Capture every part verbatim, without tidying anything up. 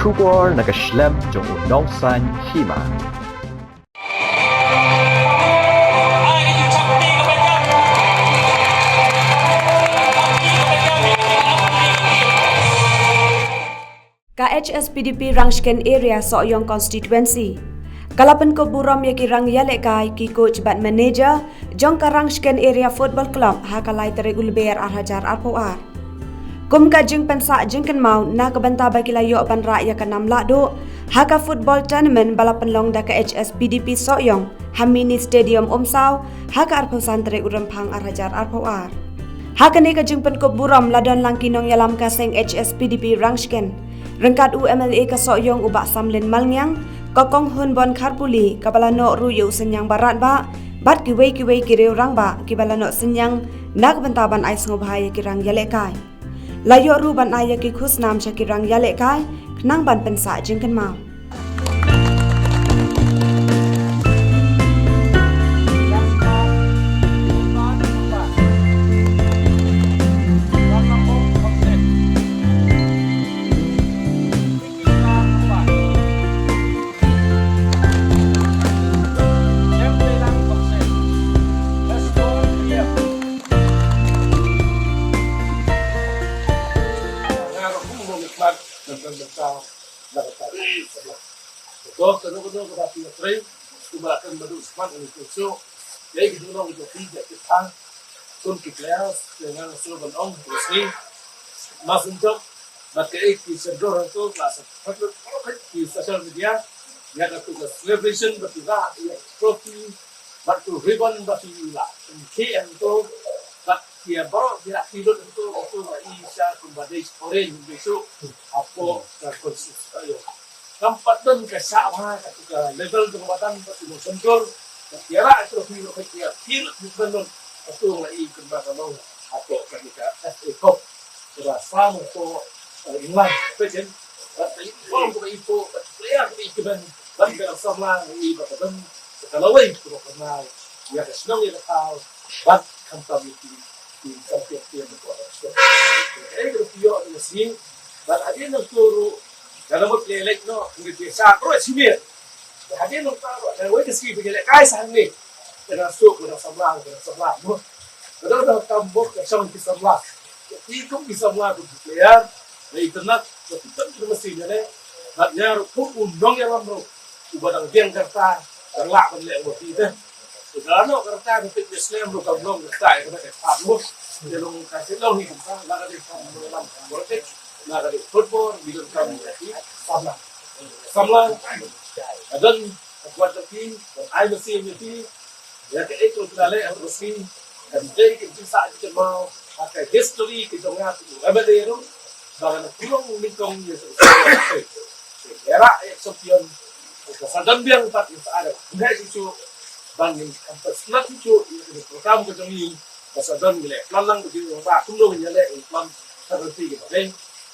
Khubor na ka shlem jong u nongsan hima. Ka H S P D P Rangshken Area Sohiong Constituency ka la pynkup burom ïa ki rang ïalehkai, ki coach bad manager jong ka Rangshken Area Football Club ha ka lai tarik u Lber ar hajar arphew ar. Kum ka jingpynsah jingkynmaw na ka bynta ba ki la ïoh ban rah ïa ka nam lahduh ha ka football tournament ba la pynlong da ka H S P D P Sohiong ha Mini Stadium Umsaw ha ka arphew san tarik u Rymphang ar hajar arphew ar. Ha kane ka jingpynkup burom la don lang ki nongïalam ka seng H S P D P Rangshken, ryngkat u M L A ka Sohiong u Bah Samlin Malngiang, ka Kong Hunbon Kharpuli, kaba la noh ruh ïa u synñiang baratbah bad kiwei kiwei ki riew rangbah kiba la noh synñiang na ka bynta ban ai sngewbha ïa ki rang ïalehkai. La ïoh ruh ban ai ïa ki khusnam sha ki rang ïalehkai khnang ban pynsah jingkynmaw. Ko kano kano kaba phi ïa trei, kumba kan badu smat ni tu so. Ïa ki jingong ki jong phi ïa ki thang. Kum ki players, te ngan shu ban ong, tu sni. Mas untok, bad kaei ki sendor tu, la sa patut, ki social media, ïa ka tu ka celebration, bad ki rah, ïa trophy, bad tu ribbon, bad ki la. Ki em tu, bad ki baroh, ki la ki lut tu, tu la i sha kumba dei foreign, dei su, hapoh ka constitution. Kam pat don ka shah bha ka tu ka level jong ka madan ka tu ka sendor. Ka tiara ka tu ka phi ka tiara phi ka tu ka don ka tu ka i kumba ka long hapoh ka ni ka F A Cup. Ka ba sam ko England. Pejen. Ka i form ka i po ka player ka i kiban ban ka samla ka i ba ka don ka lawei ka ba ka ngai. Ya ka shnong ya ka tau. Ban kam tam ya ki. Ki kam tiap tiap ko. Ka i ka phi yo ka sing. Bad hadien nangtu ruh, ka la mut leh leh noh, ngi te sa ruh senior. Hadien nangtu ruh, ka wei ka ski ba ngi leh kai sa hangne. Ka dang suk, ka dang samla, ka dang samla. Mo. Ka dang dang tam mo, ka shong ki samla. Ka ti kum ki samla, kum ki player. Ka internet, ka ti tam ki masi ngi leh. Bad nya ruh, kum u nongïalam ruh. Uba dang biang ka rta, dang lah ban leh uba phi te. Te ka noh ka rta ka peit Bethlehem ruh kam long ka rta ïa ka rta ka rta ruh. Te long ka te long hi kumta, la ka dei kam long lam kam politik, la ka dei football, mi don kam ïa ki samla. Samla, ka don ka kwat ka phi, ka ai masi ïa phi, ïa ka ei ka la leh ka phi, ka dei ka jingsa jingkynmaw, ha ka history ka jong nga ka jong M L A ruh, ba ka na kulong nyngkong ïa ka. Ïa ra ïa champion, ka sa don biang pat ïa sa ada. Ngai shisha ban ngin kam pat snap shisha ïa ka program ka jong ngi. Ka sa don ngi leh plan lang ka jong ba kumno ngi leh ngi plan ka reti ka ba dei.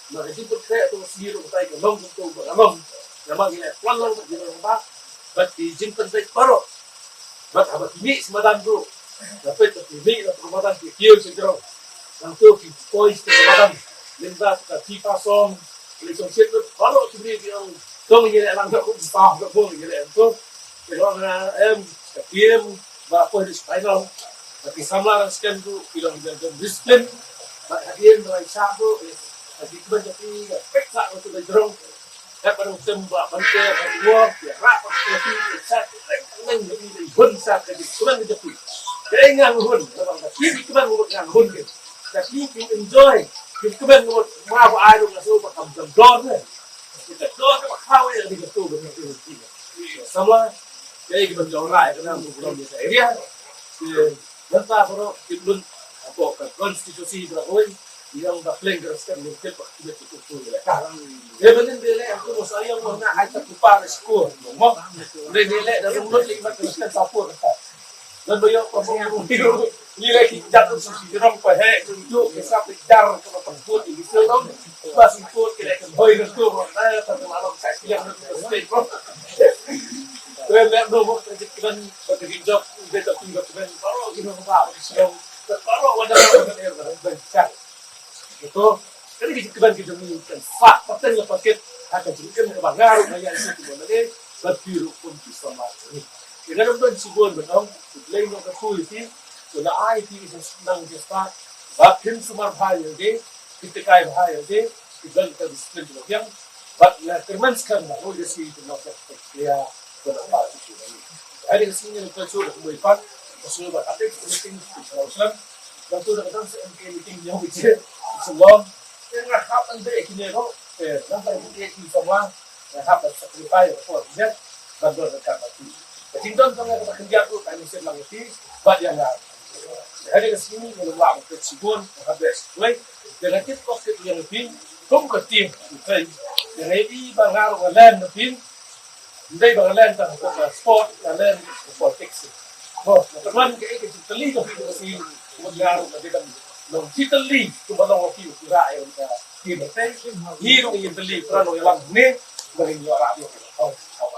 Na ka jingpyrkhat tu sendiri ka tai ka long tu ba ka long. Ïa ma ngi leh plan lang ka jong ba. Bad ki jingpyntai baroh. Bad haba ki mih sha madan ruh. Dapet ki mih na ka madan ki kiew sha jrong. Nangtu ki poi sha madan. Lynda ka FIFA song. Relationship ruh baroh ki mih ki ong. Tong ngi leh lang ka kum pa ka bong ngi leh tu. Ki ong na em ka team ba poi di final. Bad ki samla Rangshken ruh ki long jam jam discipline. Bad hadien ba lai sha ruh. Bad ki kmen ka pi ka pek sa ruh tu ka jrong. Ka ba dang tem ba ban te ba dua ya ra ba te ti sa te nang ni ni bun sa ka di kuran ni jati. Te ngang hun ba ba ti di kuran ni ngang hun ke. Ka ti ki enjoy ki kuran ni ma ba ai ru ka so ba kam jam dor ne. Ka dor ka ba khaw ya di ka tu ba ni ti. Sama ya ki ban jong ra ya ka nang bu kuran ni area. Nangta baroh ki lun hapoh ka constituency ba oi, ïa ba pleng ka respect lun kit ba kit ba kit tu le. Ka. Ïa ba nin de le aku mo sa ïa mo na ai ta tu pa le skur. Mo. De de le da lun lut le ba ka respect support ka. Dan ba ïa pa mo mo ni le ki jat tu si rong pa he tu tu ki sap le jar ka pa tu ki tu dong. Ba si tu ki le ka hoi ka tu mo. Na ta ma lo sa ki le ka respect bro. Kren le no mo ka jit kan ba ka jit jok de ta tu ka kren baroh ki no ba ba ki song baroh wa da ba ka er ba ba ka. Ito kani ka jit kan ki jong ni kan fa pateng la paket. Ha ka jingim kaba nga ruh nga ïa ïa ki mon lade, bad phi ruh kum ki samla jong ngi. Te nga dang don shibun ban ong, U Blei un kyrkhu ïa phi, un ai ïa phi ki jingpyrnang jingstad, bad phin sumar bha ïa lade, phin tkai bha ïa lade, phin don ka disiplin jong phi. Bad nga kyrmen skhem ba ruh ïa shi phin long ka ïa ka nang ba ki. Hai da ka sngi ngi ka shu da kumbai pan, ka shu ba ka tek meeting ki shu long slem. Ka shu da ka dang sa M K meeting ïa u je, shu long. Te nga hap ban dei kine ruh, te nang ba ki ki samla, nga hap ban sacrifice ka por jep, ban don ka ba ki. Ka jingdon jong nga ka ba khyndiat ruh ka ngi sep lang ki, bad ïa nga. Hai da ka sngi ngi long ba ka shibun, ka hap dei shibun. Te nga tip ko ki ïa ki, kum ka team, ki train. Te nga ïa ba nga ruh nga len na team, Ndei ba nga len tang ha sport, nga len ha politics. Mo, nga pynwan kaei ka jingtylli ka phi ka si, mut nga ruh nga dei ban long jingtylli, kumba long ka phi u kura ïa ka team te. Hi ruh ka jingtylli, kura long ïalam ne, ba ngin ïoh rah ïa ka.